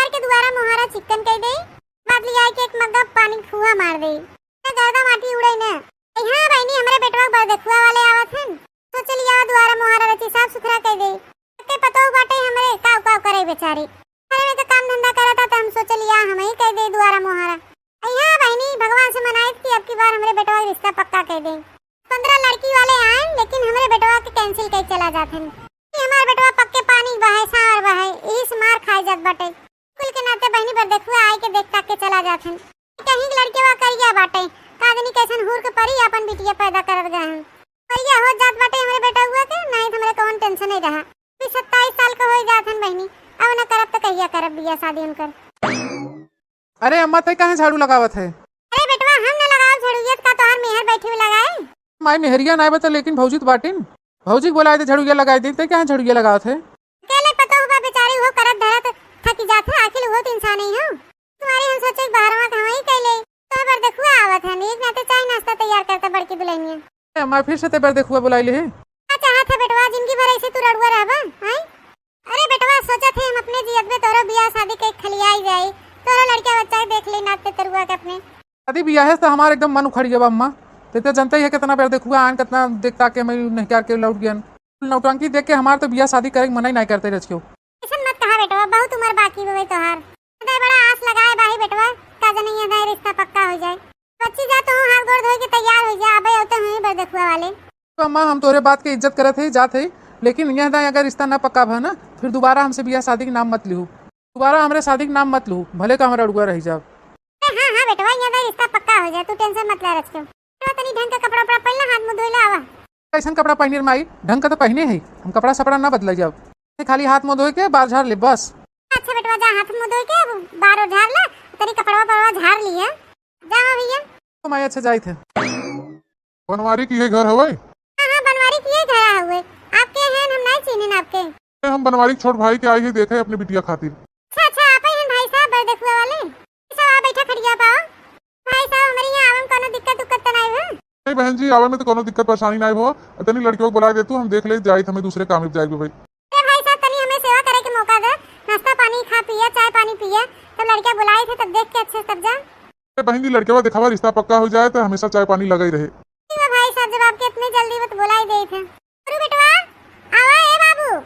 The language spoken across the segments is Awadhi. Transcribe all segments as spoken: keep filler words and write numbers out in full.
घर के दुआरा मोहारा चिक्कन कइ देई, बाद लिया के एक मग्गा पानी फुहा मार देई। त गर्दा माटी उड़े न। ए हाँ बहिनी, हमरे बेटवा बरदेखुआ वाले आवत हन। सोचे लिया दुआरा मोहारा रची साफ सुथरा कइ देई। के पतोह बाटे हमरे, काव काव करे बेचारी। घरे में तो काम धंधा करत ह, त हम सोचे लिया हमही कइ देई दुआरा मोहारा। ए हाँ बहिनी, भगवान से मनाइत कि अब की बार हमरे बेटवा के रिश्ता पक्का कइ देई। पन्द्रह लड़की वाले आएन, लेकिन हमरे बेटवा के cancel कइ चला जात हन। कि हमार बेटवा पक्के पानी बहे, सांवर बहे, इस मार खाए जात बाटे। कुल के नाते बहिनी बरदेखुआ आए के देख ताक के चला जात हन। कहीं के लड़केवा करिया बाटे, का जनी कैसन हूर के परी आपन बिटिया पैदा करत गए हन। करिया हो जात बाटे हमरे बेटवा के, नहीं त हमरे कौन tension नहीं रहा। अभी सत्ताईस साल के हो जात हन बहिनी, अब न करब त कहिया करब बियाह शादी उनकर। अरे अम्मा, तै काहे झाड़ू लगावत है? अरे बेटवा, हम न लगावब झाड़ुआ, त का तोहार मेहर बैठी हुई लगाए? माई, मेहरिया नाय बता, लेकिन भौजी त बाटिन। भौजी के बोलाए दे, झाड़ुआ लगाए दे। तै काहे झाड़ुआ लगावत है? अकेले पतोह बा बेचारी, वो करत धरत थकी जात है, आखिर वो त इंसान ही हो। तुम्हारे हम सोचे बहरवा के हम ही कैले, तो बरदेखुआ आवत है, एक नाते चाय नाश्ता तैयार करता बड़की दुल्हनिया। ए अम्मा, फिर से तै बरदेखुआ बुलाई ले है? का चाहत है बेटवा, जिंदगी भर ऐसे तू रड़ुआ रहबा, हैं? अरे बेटवा, सोचत है हम अपने जियत में तोरो बियाह शादी के खलियाई जाई, तोरो लड़का बच्चा के देख ले नाते तरुआ के अपने। शादी बियाह से तो हमार एकदम मन उखड़ गया बा अम्मा। तै तो जनते ही है कितना बेर देखुआ आन, कितना देख ताक के मैं नहकार के लौट गयन। नौटंकी देख के हमार तो बियाह शादी करे के मन ही नहीं करते रचक्यो। ऐसन मत कहा बेटवा, बहुत उम्र बाकी बा तोहार। हृदय बड़ा आस लगाए बाही बेटवा, का जने ये हृदय रिश्ता पक्का हो जाए। बच्ची जा तू हाथ गोड़ धोए के तैयार हो जा, अबे होते हुए बरदेखुआ वाले। तो अम्मा, हम तोरे बात के इज्जत करत है, जात है, लेकिन यह दाई अगर रिश्ता ना पक्का भा ना, फिर दोबारा हमसे बियाह शादी के नाम मत लिहू। दोबारा हमरे शादी के नाम मत लिहू, भले तो हम रड़ुआ रह जाब। अरे हाँ, हाँ बेटवा, ये दाई रिश्ता पक्का हो जाए, तू tension मत ले रचक्यो। बेटवा तनी ढंग के कपड़ा उपड़ा पहन ला, हाथ मुंह धोए ला आवा। कैसन कपड़ा पहने रे माई? ढंग का तो पहने है, हम कपड़ा सपड़ा ना बदले जाब। ये खाली हाथ मुंह धोए के बार झाड़ ले बस। अच्छा बेटवा, जा हाथ मुंह धोए के अब बार झाड़ ला, तनी कपड़वा उपड़वा झाड़ लिए। जा भैया। तो माई, अच्छा जाइत है। बनवारी की ये घर हवे? हाँ, हाँ, बनवारी की ये घर हवे। आपके हैं, हम नहीं चीन्हन आपके। ए, हम बनवारी के छोट भाई के आई है देखे अपने बिटिया खातिर। अच्छा, अच्छा, आप ही हैं भाई साहब बरदेखुआ वाले? सब आ बैठा खड़िया पाओ। भाई साहब, हमरे यहाँ आवे में कोनो दिक्कत उक्कत त नहीं हो? नहीं बहन जी, आवे में तो कोनो दिक्कत परेशानी नहीं हो। तनी लड़कियों को बुला दे तू, हम देख ले जाइत, हमें दूसरे काम में जाए भाई। ए भाई साहब, तनी हमें सेवा करे के मौका दे, नाश्ता पानी खा पिया, चाय पानी पिया, तब लड़कियाँ बुलाई थे तब देख के अच्छे से तब जा। ए बहन जी, लड़केवा देखावा, रिश्ता पक्का हो जाए तो हमेशा चाय पानी लगा ही रहे। ठीक बा भाई साहब, जब आपके इतनी जल्दी बा तो बुलाई देइत है। अरे बेटवा, आवा ए बाबू।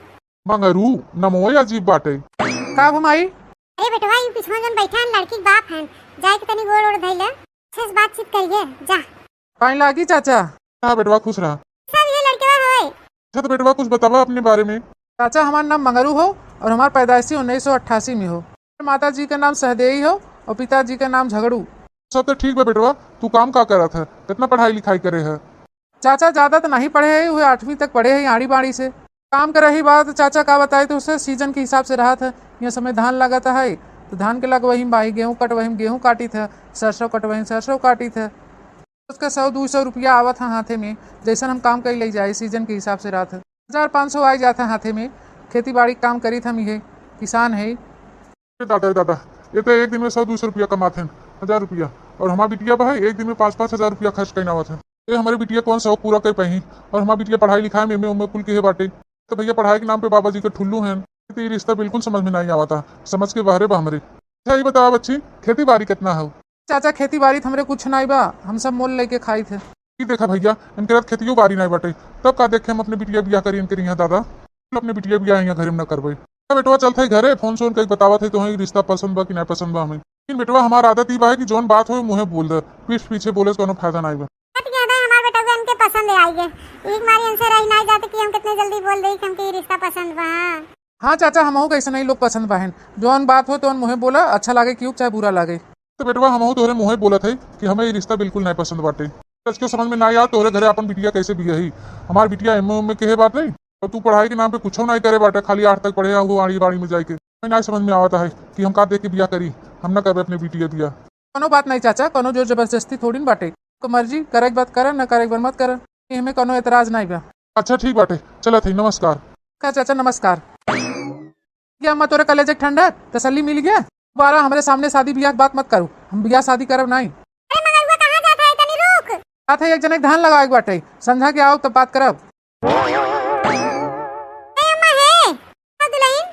मंगरू, नमोए अजीब बाटे। का भमाई? अरे बेटवा, यू पिछवा जन बैठा है, लड़की के बाप है, जाए के तनी गोड़ ओड़ धइले, अच्छे से बातचीत करिए, जा। पानी लागी चाचा? हाँ बेटवा, खुश रहा। सब ये लड़केवा होए। अच्छा तो बेटवा, कुछ बतावा अपने बारे में। चाचा, हमार नाम मंगरू हो और हमार पैदाइशी उन्नीस सौ अट्ठासी में हो। माता जी का नाम सहदेई हो और पिताजी का नाम झगड़ू। सब तो ठीक बा बेटवा, तू काम का करत है, कितना पढ़ाई लिखाई करे है? चाचा, ज्यादा तो नहीं पढ़े है, वह आठवीं तक पढ़े है आड़ी बाड़ी से। काम के रही बात, चाचा का बताई, तो उसे सीजन के हिसाब से रहत है। यह समय धान लगत है, तो धान के लगवही में बाही, गेहूँ कटवही में गेहूँ काटित है, सरसों कटवही में सरसों काटित है। उसका सौ दो सौ रुपया आवत है हाथे में, जैसन हम काम कई ले जाए, सीजन के हिसाब से रहत है। हजार पाँच सौ आई जात है हाथे में। खेती बाड़ी के काम करित हम, इहे किसान है। ए दादा, ए दादा, ये तो एक दिन में सौ दो सौ रुपया कमात हैं, हजार रुपया। और हमार बिटिया बा है, एक दिन में पाँच पाँच हजार रुपया खर्च कइन आवत है। ए हमारे बिटिया कौन शौक पूरा कर पाई? और हमार बिटिया पढ़ाई लिखाई में, एमे ओमे कुल के है बाटे। तो भैया, पढ़ाई के नाम पे बाबा जी के ठुल्लू हैं। तो ये रिश्ता बिल्कुल समझ में नहीं आवता, समझ के बाहरे बा हमरे। अच्छा, ये बताओ बच्ची, खेती बाड़ी कितना है? चाचा, खेती बाड़ी तो हमरे कुछ नहीं बा, हम सब मोल लेके खाई थे। ई देखा भैया, इनके रात खेतियो बाड़ी नहीं बाटे, तब का देखे हम अपने बिटिया बियाह करी इनके यहाँ दादा? अपने बिटिया बियाह यहाँ घरे में न करबे। अब बेटवा चलत है घरे, फोन सोन कई बतावत है तोहे रिश्ता पसंद बा कि नहीं पसंद बा हमें। लेकिन बेटवा, हमार आदत ई बा है कि जौन बात होए मुँहे बोल दे, पीठ पीछे बोले से कोनो फायदा नहीं बा। बात यह है, हमार बेटवा इनके पसंद आई गए, एक मारी इनसे रही नहीं जाते कि हम कितने जल्दी बोल दे कि हमके ये रिश्ता पसंद बा। हाँ चाचा, हमहू के ऐसे नहीं लोग पसंद बाहेन, जौन बात हो तौन मुँहे बोला, अच्छा लागे क्यों चाहे बुरा लागे। तो बेटवा, हमहू तोहरे मुँहे बोलत है कि हमें ये रिश्ता बिल्कुल नहीं पसंद बाटे। सच के समझ में ना यार, तोहरे घरे अपन बिटिया कैसे बियाही? हमार बिटिया एम ए उम ए के है बाटे, और तू पढ़ाई के नाम पे कुछो नहीं करे बाटे, खाली आठ तक पढ़े हो आड़ी बाड़ी में जाके। हमें नहीं समझ में आवता है कि हम का देख के बियाह करी, हम ना करबे अपने बिटिया बियाह। कोनो बात नहीं चाचा, कोनो जोर जबरदस्ती थोड़ी न बाटे। को मर्जी, करे के बात करा, ना करे के बात मत करा, एहमे कोनो एतराज नहीं बा। अच्छा ठीक बाटे, चलत है, नमस्कार। का चाचा नमस्कार। ये अम्मा तोरे कलेजे के ठंडक तसल्ली मिल गया। दोबारा हमरे सामने शादी बियाह के बात मत करू, हम बियाह शादी करब नहीं। अरे मगरुआ, कहाँ जात है? तनी रुक। बात है, एक जने के धान लगावे के बाटे, संझा के आओ तब बात करब। ए अम्मा हे, का दुल्हन,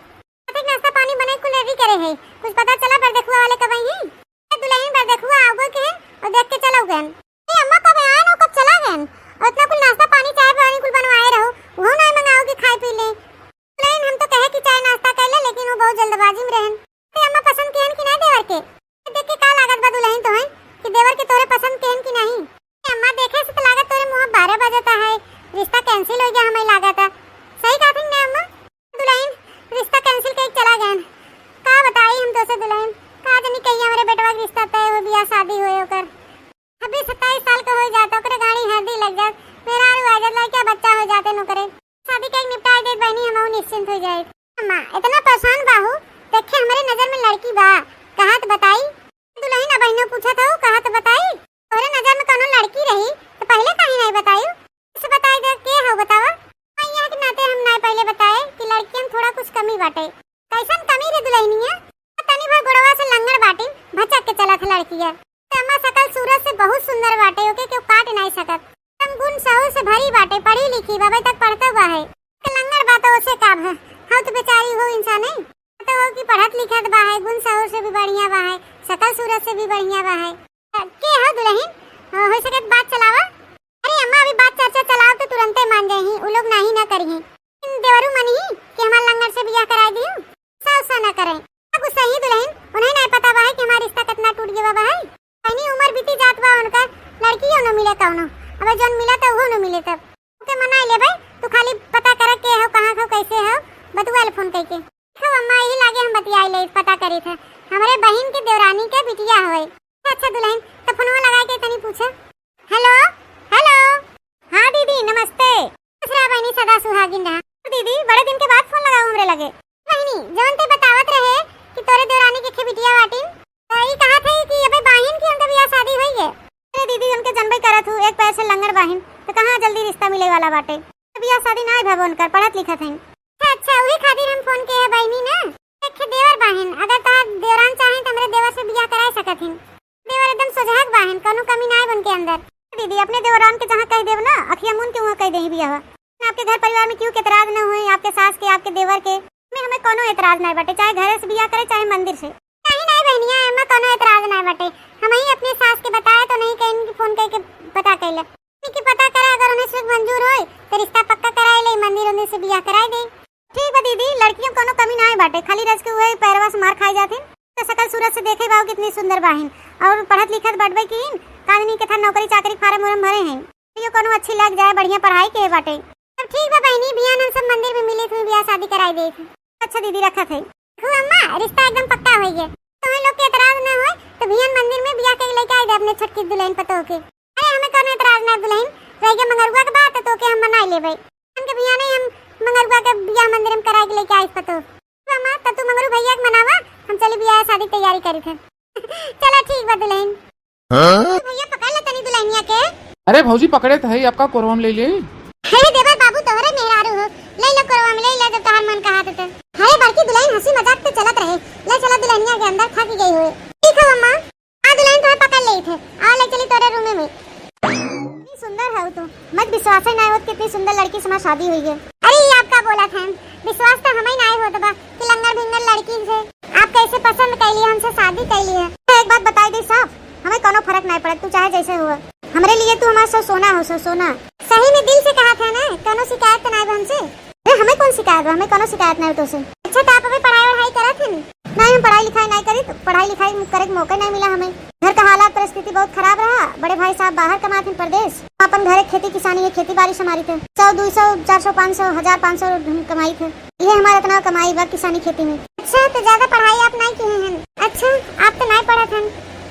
अतेक नाश्ता पानी बने कुल ready करे है। कुछ पता चला बरदखुआ वाले कब आई हैं? दुलहिन बरदखुआ आउगो के हैं और देख के चलो गए। ए अम्मा, कब आए न, कब चला गए? और इतना कुल नाश्ता पानी, चाय पानी कुल बनवाए रहो, वो ना मंगाओ कि खाए पी ले। दुलहिन हम तो कहे कि चाय नाश्ता कर ले, लेकिन वो बहुत जल्दबाजी में रहन। ए अम्मा, पसंद किहन कि नहीं देवर के? देख के का लागत बा दुलहिन तोहे कि देवर के तोरे पसंद किहन कि नहीं? अम्मा, देखे से तो लागत तोरे मुँह बारह बजता है, रिश्ता cancel हो गया हमें लागत है। सही कहत हन ना अम्मा? दुलहिन, रिश्ता cancel कइके चला गए। का बताई हम तोसे दुलहिन, का जानी कहिया हमरे बेटवा के रिश्ता तय हो, बियाह शादी होए ओकर। छब्बीस सत्ताईस साल के हो जात, ओकरे गाड़ी हरदी लग जात, मेहरारू आ जात, लड़का बच्चा हो जात ओकरे। शादी कइके निपटाए देत बहिनी, हमहू निश्चिंत हो जाइत। अम्मा, इतना परेशान बाहू, देखे हमरे नजर में लड़की बा, कहा त बताई? दुलहिन, अबहिनो पूछत हऊ, कहा त बताई? तोहरे नजर में कौनो लड़की रही त पहिले काहे नहीं बताई? से बताई दे, के हऊ बतावा? माइया के नाते हम नहीं पहिले बताए कि लड़कियन थोड़ा कुछ कमी बाटे। कैसन कमी रे दुलहिनिया? तनी भर गोड़वा से लंगड़ बाटी, भचक के चलत है लड़किया। अम्मा, सकल सूरत से बहुत सुंदर बाटे, ओके केहू काट नाई सकत। एकदम गुण सहूर से भरी बाटे, पढ़ी लिखी बा, अबे तक पढ़तो बा है। लंगड़ बा तो ओसे का भा, हऊ तो बेचारी हो इंसान है, तो हो कि पढ़त लिखत बा है, गुण सहूर से भी बढ़िया बा है, सकल सूरत से भी बढ़िया बा है। के हो दुलहिन? हो सकत बात चलावा। अरे अम्मा, अभी बात चर्चा चलाओ तो तुरंते मान जाही, उ लोग नाही ना करिही। इन देवरू मनिही कि हमार लंगड़ से बियाह कराई दियो, सा उसा ना करे। अब गुस्सा ही दुलहिन, उन्हें नहीं पता बा है कि हमार रिश्ता कितना टूट गया बा है। कहनी उम्र बीती जात बा उनकर, लड़कियों न मिले कौनो, अब जौन मिला तो वो न मिले तब। ओके मनाई लेबे, तू खाली पता कर के हो, कहाँ हो, कैसे हो, बतुआ ले फोन करके। देखो अम्मा, यही लागे हम बतियाई ले, पता करी थे। हमरे बहिन के देवरानी के बिटिया होए। अच्छा दुलहिन, तो फोनवा लगाई के तनी पूछे। हेलो, हेलो। हाँ दीदी, नमस्ते। खुश रहा बहिनी, सदा सुहागिन रहा। दीदी, बड़े दिन के बाद फोन लगाओ हमरे लगे। बहिनी, जवन ते बतावत रहे कि तोरे देवरानी के खे बिटिया बाटिन, तो ई कहा थे कि अबे बाहिन की उनका बियाह शादी होई है। अरे दीदी, उनके जनबे करत हूँ, एक पैर से लंगड़ बाहिन, तो कहाँ जल्दी रिश्ता मिले वाला बाटे। बियाह शादी ना भवा उनकर, पढ़त लिखत हैं। अच्छा, अच्छा, उही खातिर हम फोन के है बहिनी ना। देखे देवर बाहिन, अगर तोहार देवरान चाहें तो हमरे देवर से बियाह कराए सकत हैं। देवर एकदम सोझाक बाहिन, कौनो कमी ना है उनके अंदर। दीदी, अपने देवरान के जहाँ कह देव ना, अखिया मुन के वहाँ कह दे बियाह। आपके घर परिवार में केहू के एतराज न होए, आपके सास के, आपके देवर के, में हमें कौनो एतराज ना बाटे, चाहे घरे से बियाह करे, चाहे मंदिर से। नहीं, नहीं बहनिया, एमा कौनो एतराज ना बाटे। हम ही अपने सास के बताए तो नहीं कहीं कि फोन करके पता कैले। कि पता करा, अगर उन्हें सुख मंजूर होए तो रिश्ता पक्का कराए ले, मंदिर उंदिर से बियाह कराए दे। ठीक बा दीदी, लड़कियों कौनो कमी ना बाटे, खाली रज के उहे पैरवा से मार खाए जाथिन। तो सकल सूरत से देखे बाऊ कितनी सुंदर बाहिन, और पढ़त लिखत बटबे कीन, कादनी के थान नौकरी चाकरी फार्म उर्म भरे हैं। यो कोनो अच्छी लग जाए, बढ़िया पढ़ाई के बाटे। तब ठीक बा बहिनी, बिहान हम सब मंदिर में मिले थे, बियाह शादी कराई दे थे। अच्छा दीदी, रखत है। देखू अम्मा, रिश्ता एकदम पक्का होई गए। तोहन लोग के एतराज ना होए तो बिहान मंदिर में बियाह के लेके आई दे अपने छोटकी दुल्हन पतोह के। अरे हमें कोनो एतराज ना दुल्हन, रह गए मंगरुआ के बात तो के हम मनाई लेबे। उनके बिहाने हम मंगरुआ के बियाह मंदिर में कराए के लेके आई पतोह। अम्मा, तब तू मंगरू भैया के मनावा, हम चली बियाह शादी के तैयारी करी थे। चला ठीक बा दुल्हन। हाँ? भैया पकड़ ले तनी दुल्हनिया के। अरे भौजी पकड़े तो है, आपका कोरवा में ले ले। हे देवर बाबू तोहरे मेहरारू हो, ले लो कोरवा में, ले लो जब तोहार मन कहा तो। अरे बड़की दुल्हन हंसी मजाक तो चलत रहे, ले चला दुल्हनिया के अंदर थक गई हुए। ठीक है अम्मा, आ दुल्हन तोहे पकड़ ले थे, आ ले चली तोरे रूमे में। कितनी सुंदर है तू, मत विश्वास ही ना होत कितनी सुंदर लड़की से हमार शादी हुई है। अरे ये आपका बोला था, विश्वास तो हमें ना होत बा कि लंगड़ भिंगड़ लड़की से आप कैसे पसंद कैली, हमसे शादी कैली है। एक बात बताई दी साफ, हमें कोनो फर्क नहीं पड़त, तू चाहे जैसे हुआ। हमरे लिए तू हमारा सौ सोना हो, सौ सोना। सही में दिल से कहा था ना, कोनो शिकायत तो नहीं हमसे? अरे हमें कौन शिकायत बा, हमें कोनो शिकायत नहीं तो से। अच्छा तो आप अभी पढ़ाई वढ़ाई करत हैं? नहीं, हम पढ़ाई लिखाई नहीं करी, तो पढ़ाई लिखाई करे के मौका नहीं मिला हमें। घर का हालात परिस्थिति बहुत खराब रहा, बड़े भाई साहब बाहर कमात हैं परदेश, अपन घरे खेती किसानी है, खेती बाड़ी संभारी थे, सौ, दो सौ, चार सौ, पाँच सौ, हजार पाँच सौ कमाई थे। ये हमारा इतना कमाई बा किसानी खेती में। अच्छा, तो ज्यादा पढ़ाई आप नहीं किए हैं? अच्छा, आप तो नहीं पढ़त हैं,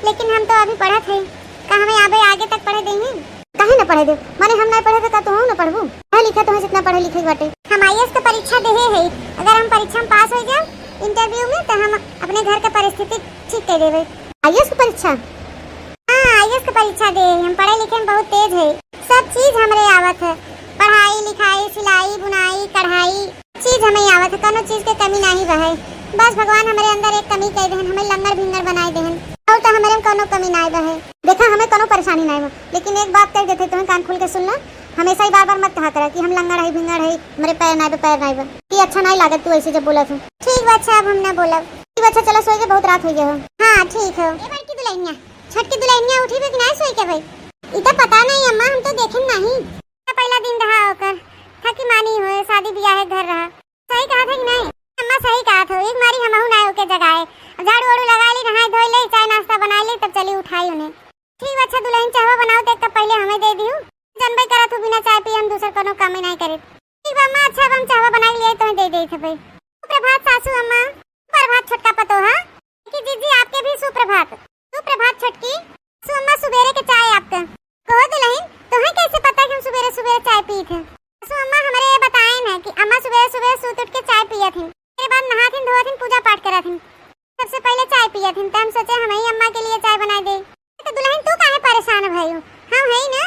लेकिन हम तो अभी पढ़त हैं, का हमें आगे, आगे तक पढ़े देंगे? काहे ना पढ़े दे, माने हम नहीं पढ़े थे का तू ना पढ़बू? पढ़े लिखे तो है जितना पढ़े लिखे बाटे। हम आईएएस का परीक्षा देहे है, अगर हम परीक्षा में पास हो जाओ इंटरव्यू में तो हम अपने घर का परिस्थिति ठीक कर देवे। आईएएस की परीक्षा? हाँ, आईएएस की परीक्षा दे, हम पढ़े लिखे में बहुत तेज है, सब चीज हमरे आवत है, पढ़ाई लिखाई, सिलाई बुनाई, कढ़ाई, चीज हमें आवत है, कोनो चीज के कमी नाही बा है। बस भगवान हमरे अंदर एक कमी कह देहन, हमें लंगड़ भिंगड़ बनाए देहन। और तो हमरे में कौनो कमी नाई बा है। देखा, हमें कौनो परेशानी नाई बा, लेकिन एक बात कह देते, तुम्हें कान खोल के सुन लो, हमेशा ही बार बार मत कहा करा कि हम लंगड़ है, भिंगड़ है, हमरे पैर नाई बा, पैर नाई बा। ये अच्छा नाई लागत तू ऐसे जब बोला तू। ठीक बा, अच्छा, अब हम ना बोलब। ठीक बा, अच्छा, चलो सोई के, बहुत रात हो गया हो। हाँ, ठीक हो। ए बड़की दुल्हनिया, छोटकी दुल्हनिया उठी भी कि नाई सोई के भाई? इतना पता नहीं अम्मा, हम तो देखे नहीं। तो पहला दिन रहा ओकर, था कि मानी होए, शादी ब्याह है घर रहा। सही कहा था कि नहीं? अम्मा सही कहा था, एक मारी हमहू ना ओके जगाए। अब झाड़ू वाड़ू लगा ली, नहाए धोए ले, चाय नाश्ता बना ले, तब चली उठाई उन्हें। ठीक बा, अच्छा दुल्हन, चाहवा बनाओ तो एक कप पहले हमें दे दियो। जनबे करत हो, बिना चाय पिए हम दूसर कोनो काम ही नहीं करे। ठीक बा अम्मा, अच्छा अब हम चाहवा बना के लिए तुम्हें दे दे थे भाई। सुप्रभात सासू अम्मा। सुप्रभात छोटका पतोहा। कि जीजी आपके भी सुप्रभात। सुप्रभात छोटकी। सासू अम्मा सुबेरे के चाय आपके। कहो दुल्हन, तुम्हें कैसे पता कि हम सुबेरे सुबेरे चाय पी थे? सासू अम्मा हमरे ये बताए न कि अम्मा सुबेरे सुबेरे सूत उठ के चाय पियत हिन, के बाद नहात हिन, धोवत हिन, पूजा पाठ करत हिन। सबसे पहले चाय पियत हिन, त हम सोचे हम ही अम्मा के लिए चाय बनाई दे। तो दुल्हन तू काहे परेशान भयू? हम है ना,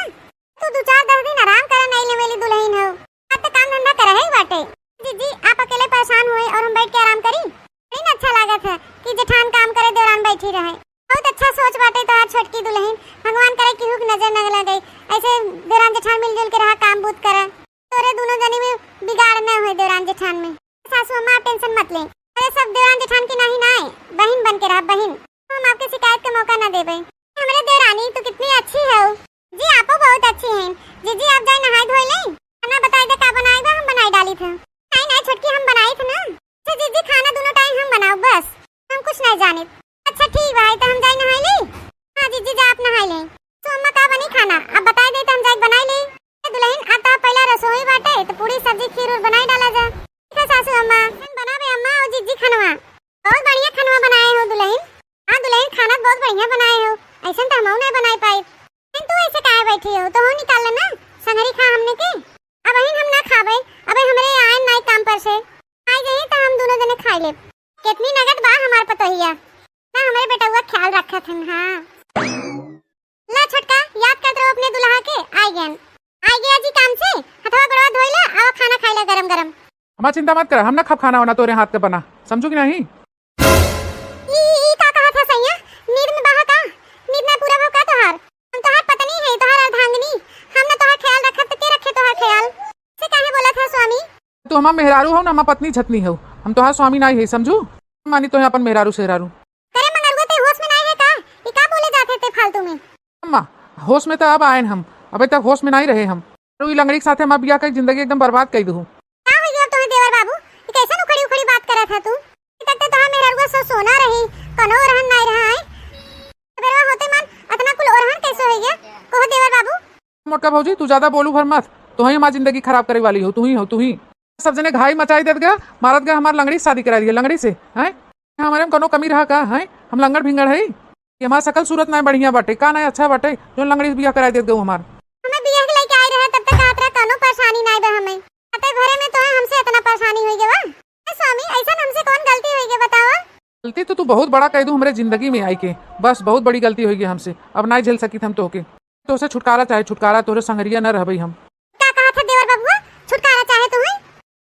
तू दो चार दस दिन आराम कर, नहीं लेवेली दुल्हन हो। अब तो काम धंधा करे ही बाटे। जीजी आप अकेले परेशान हुए और हम बैठ के आराम करी? नहीं ना अच्छा लागत है कि जेठान काम करे, देवरान बैठी रहे। बहुत अच्छा सोच बाटे तोहार छोटकी दुल्हन, भगवान करे केहू के नजर न लगे। ऐसे देवरान जेठान मिलजुल के रहा, काम बूत करा, तोरे दोनों जनी में बिगाड़ न होए देवरान जेठान में। सासू अम्मा आप tension मत ले, अरे सब देवरान जेठान की नाही ना है, बहिन बन के रहा बहिन, हम आपके शिकायत का मौका न देबे। हमरे देवरानी तू कितनी अच्छी हो। जी आपो बहुत अच्छी हैं। जीजी आप जाए नहाए धोए ले, खाना बताए दे का बनाए बा, हम बनाए डाली थे। नहीं नहीं छोटकी हम बनाई थे ना। अच्छा जीजी खाना दोनों टाइम हम बनाओ बस, हम कुछ नहीं जाने। अच्छा ठीक भाई तो हम जाए नहाए ले। हाँ जीजी जा आप नहाए ले। तो अम्मा का बनी खाना अब बताए दे तो हम जाए बनाए ले। ए दुल्हन आ तो पहला रसोई बाटे तो पूरी सब्जी खीर उर बनाए डाला जा। ठीक है सासू अम्मा। हम बनावे अम्मा और जीजी खनवा। बहुत बढ़िया खनवा बनाए हो दुल्हन। हाँ दुल्हन खाना बहुत बढ़िया बनाए हो, ऐसन तो हमहू नहीं बनाए पाई। लेकिन तू ऐसे काहे बैठी हो, तो हो निकाल लेना, संगरी खा हमने के। अब अहिन हम ना खाबे, अबे हमरे आयन नाई काम पर से, आई जाई तो हम दोनों जने खाई लेब। कितनी नगद बा हमार पतोहिया, ना हमरे बेटउआ ख्याल रखत हन। हाँ ला छोटका, याद करत रहो अपने दुल्हा के, आई गयन, आई गया जी काम से, हथवा गोड़वा धोई ला, आवा खाना खाई ला गरम गरम। हमार चिंता मत करा, हम ना खाब खाना वाना तोरे हाथ के बना, समझू कि नहीं? ई, ई, ई का कहत है सैया? नींद में बहा का? नींद ना पूरा भा का तोहार? हम तोहार पत्नी है, तोहार अर्धांगिनी। हम ना तोहार ख्याल रखब तो के रखे तोहार ख्याल? से काहे बोलत है स्वामी? तू हमार मेहरारू हो ना, हमार पत्नी झतनी हो। हम तोहार स्वामी नाई है, समझू? हम मानी तोहे अपन मेहरारू सेहरारू। करे मंगरुआ ते होश में नाई है का? ई का बोले जात है ते फालतू में? अम्मा, होश में तो अब आयन हम, अबे तक होश में नाई रहे हम। तू ई लंगड़ी के साथे हमार बियाह कई जिंदगी एकदम बर्बाद कई दू। का हो गया तोहे देवर बाबू? ई कैसन उखड़ी उखड़ी बात करत है तू? ई तक तो तोहार मेहररुआ सो सोना रही, कनो ओरहन नाई रहा है। बेरवा होते मन अतना कुल ओरहन कैसे हो गया? कहो देवर बाबू। मोटका भौजी, तू ज्यादा बोलू भर मत, तू ही हमार जिंदगी खराब करे वाली हो, तू ही हो, तू ही। सब जने घाई मचाई देत गया, मारत गया हमार लंगड़ी से शादी कराई दिया, लंगड़ी से, हैं? हमारे में कोनो कमी रहा का, हैं? हम लंगड़ भिंगड़ है? ये हमार सकल सूरत नाई बढ़िया बाटे, का नाई अच्छा बाटे, जो लंगड़ी से बियाह कराई देत गऊ हमार। हमें बियाह के लेके आई रहे, तब तक कहत रहे, कोनो परेशानी नाई बा हमें। अतः घरे में तो है, हमसे इतना परेशानी होई गवा। ए स्वामी, ऐसा हमसे कौन गलती होई गई बतावा? गलती तो तू बहुत बड़ा कह दू हमरे जिंदगी में आई के, बस बहुत बड़ी गलती होई गई हमसे, अब नाई झेल सकित हम तोहके। तोहसे छुटकारा चाहे छुटकारा, तोहरे संगरिया न रहबई हम। का कहत है देवर बबुआ, छुटकारा चाहे तू है?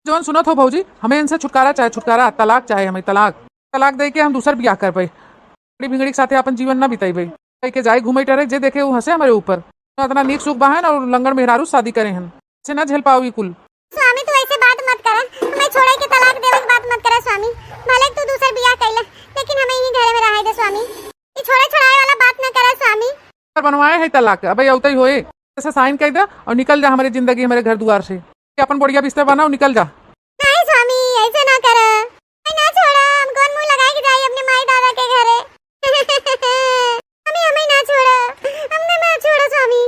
जौन सुनत हो भौजी, हमें इनसे छुटकारा चाहे छुटकारा, तलाक चाहे हमें तलाक। तलाक दे के हम दूसर बियाह करबे, लंगड़ी भिंगड़ी के साथे अपन जीवन न बिताइबे। कह के जाए घूमे टहरे, जे देखे वो हंसे हमारे ऊपर। इतना नीक सुख बहन और लंगड़ मेहरारू शादी करे हन, से न झेल पाओ ई कुल। स्वामी तू ऐसे बात मत करा, हमें छोड़े के तलाक देवे के बात मत करा स्वामी। भले तू दूसर बियाह कैला, लेकिन हमें यही घरे में रहे दे स्वामी। ई छोड़े छोड़ाए वाला बात न करा स्वामी। पर बनवाए है तलाक, अबे अउतई होए। ऐसे साइन कर दे और निकल जा हमारे जिंदगी, हमारे घर दुआर से। अपन बढ़िया बिस्तर बनाओ, निकल जा। नहीं स्वामी, ऐसे ना करा। हमें ना छोड़ा, हम कौन मुंह लगाए के जाई अपने माई दादा के घरे? स्वामी, हमें ना छोड़ा, हमने ना छोड़ा स्वामी।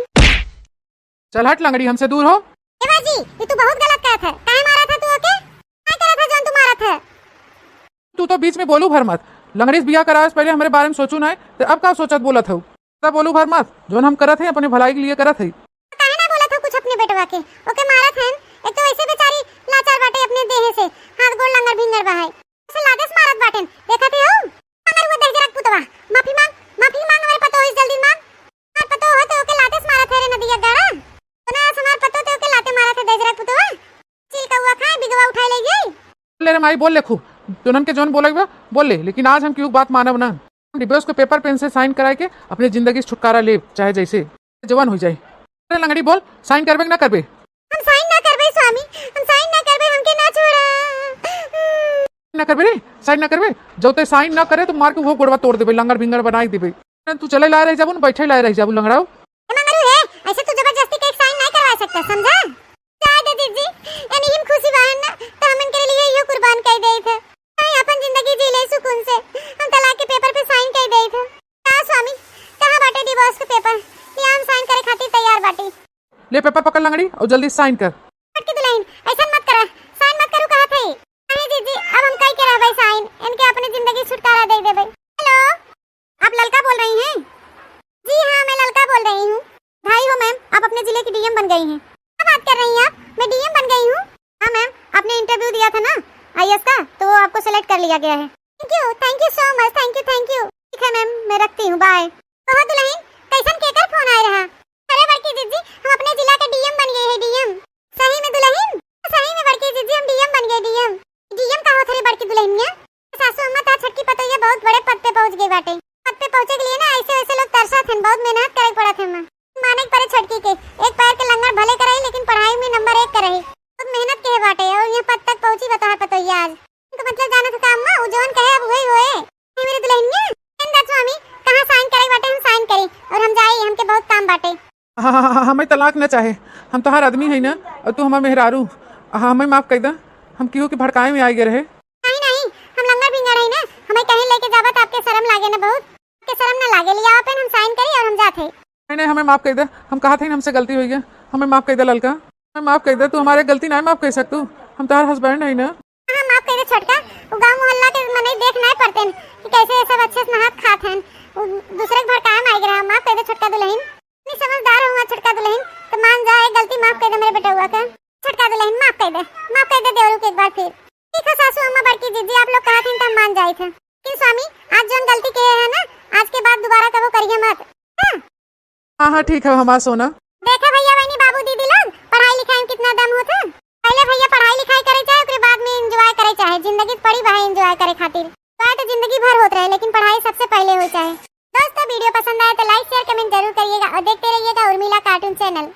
चल हट लंगड़ी, हमसे दूर हो। ए बाजी, ये तू बहुत गलत कहत है। काहे मारत है तू ओके? का करत है जौन तू मारत है? तू तो बीच में बोलू भर मत। लंगड़ी से बियाह करावे से पहले हमरे बारे में सोचू ना, तो अब का सोचत बोलत हऊ? तब बोलू भर मत, जौन हम करत है अपने भलाई के लिए करत है। काहे ना बोलत हो कुछ अपने बेटवा के? ओके मारत हैं, एक तो वैसे बेचारी लाचार बाटे अपने देह से, हाथ गोड़ लंगड़ भिंगड़ बा है। से लादेस मारत बाटेन, देखत ही हो? हमार वो दहिजरक पुतवा, माफी मांग, माफी मांग, हमारे पतो हो जल्दी मांग। हमार पतो हो तो ओके लादेस मारत है रे नदिया गाड़ा। तो ना हमार पतो तो ओके लाते मारत है दहिजरक पुतवा। चिल कौआ खाए, बिगवा उठाए ले गई। ले रे माई, बोल ले खूब, तुनन के जौन बोले बा, बोल ले, लेकिन आज हम केहू के बात मानब ना। डिवोर्स के पेपर पेन से साइन कराए के अपने जिंदगी से छुटकारा ले, चाहे जैसे जवान हो जाए। अरे लंगड़ी बोल, साइन करबे कि ना करबे? हम साइन ना करबे स्वामी, हम साइन ना करबे, हमके ना छोड़ा। ना करबे रे, साइन ना करबे। जब ते साइन ना करे तो मार के वो गोड़वा तोड़ देबे, लंगड़ भिंगड़ बनाई देबे। तू चले लाए रह जाबू ना, बैठे लाए रह जाबू लंगड़ाऊ। ए मंगरू हे, ऐसे तू जबरदस्ती के एक साइन नहीं करवा सकता, समझा? जाए दे जीजी, यानी हम खुशी बाहन ना, तो हम इनके लिए यो कुर्बान कर दे थे। नहीं, अपन जिंदगी जी ले सुकून से, हम तलाक के पेपर पे साइन कर दे थे। का स्वामी, कहाँ बाटे डिवोर्स के पेपर? ले हम साइन करे खातिर तैयार बाटी। ले पेपर पकड़ लंगड़ी और जल्दी साइन कर। बड़की दुल्हन, ऐसा मत करा, साइन मत करू कहा थे। नहीं जीजी, अब हम कई के रहबे साइन, इनके अपने जिंदगी छुटकारा दे देबे। हेलो, आप ललका बोल रही हैं? जी हाँ, मैं ललका बोल रही हूँ। बधाई हो मैम, आप अपने जिले की डीएम बन गई हैं। क्या बात कर रही हैं आप? मैं डीएम बन गई हूँ। हाँ मैम, आपने इंटरव्यू दिया था ना आईएएस का, तो वो आपको सेलेक्ट कर लिया गया है। Thank you, thank you so much, thank you, thank you। ठीक है मैम, मैं रखती हूँ, बाय। कहो दुल्हन, कैसन केकर फोन आए रहा? अरे बड़की जीजी, हम अपने जिला के डीएम बन गए हैं, डीएम। सही में दुल्हन? सही में बड़की जीजी, हम डीएम बन गए, डीएम। डीएम का होत रे बड़की दुल्हनिया? सासू अम्मा, तार छोटकी पतोहिया बहुत बड़े पद पे पहुँच गई बाटे। पद पे पहुँचे के लिए ना ऐसे वैसे लोग तरसत हैं, बहुत मेहनत करे के पड़त है। माने के परे छोटकी के, एक पैर के लंगड़ भले करही लेकिन पढ़ाई में नंबर एक करही। बहुत मेहनत के है बाटे और यहाँ पद तक पहुँची बा तोहार पतोहिया आज। तो मतलब जानत हो का अम्मा, उ जवन कहे अब वही होए। हे मेरी दुल्हनिया, चंदा स्वामी, कहाँ साइन करे बाटे, हम साइन करी और हम जाई, हमके बहुत काम बाटे। हाँ, हाँ, हाँ, हमें तलाक न चाहे, हम तोहार आदमी है ना, और तू हमार मेहरारू। हाँ, हमें माफ कर दा, हम केहू के भड़काए में आ गए रहे। नहीं, नहीं, हम लंगड़ भिंगड़ है ना, हमें कहीं लेके जाबा तो आपके शर्म लागे ना बहुत, आपके शर्म ना लागे, लिया पेन हम साइन करी और हम जात है। नहीं, नहीं, हमें माफ कर दे, हम कहा थे ना हमसे गलती हुई है, हमें माफ कर दे ललका, हमें माफ कर दे, तू हमारे गलती नहीं माफ कर सकतू, हम तोहार हस्बैंड है ना। हाँ, माफ कर दे छोटका, वो गांव मोहल्ला के मनई देख नहीं पड़ते न कि कैसे ये सब अच्छे से नहात खात हैं, वो दूसरे के भड़काए में आइ गया। माफ कर दे छोटका दुल्हन, इतनी समझदार हुआ छोटका दुल्हन, तो मान जा, एक गलती माफ कर दे मेरे बेटउआ का। छोटका दुल्हन माफ कर दे, माफ कर दे देवरू के एक बार फिर। ठीक है सासू अम्मा, बड़की जीजी, आप लोग कहा थे तो हम मान जाए थे, लेकिन स्वामी, आज जौन गलती किए है ना, आज के बाद दोबारा कबो करिए मत। हाँ? हाँ, हाँ, ठीक है हमार सोना। देखा भैया, बहनी, बाबू, दीदी लोग, पढ़ाई लिखाई में कितना दम होत है। पहले भैया पढ़ाई लिखाई करे चाहे, ओकरे बाद में एंजॉय करे चाहे, जिंदगी पड़ी बा एंजॉय करे खातिर। एंजॉय तो जिंदगी भर होत रहे, लेकिन पढ़ाई सबसे पहले हो चाहे। दोस्तों, वीडियो पसंद आए तो लाइक, शेयर, कमेंट जरूर करिएगा और देखते रहिएगा उर्मिला कार्टून चैनल।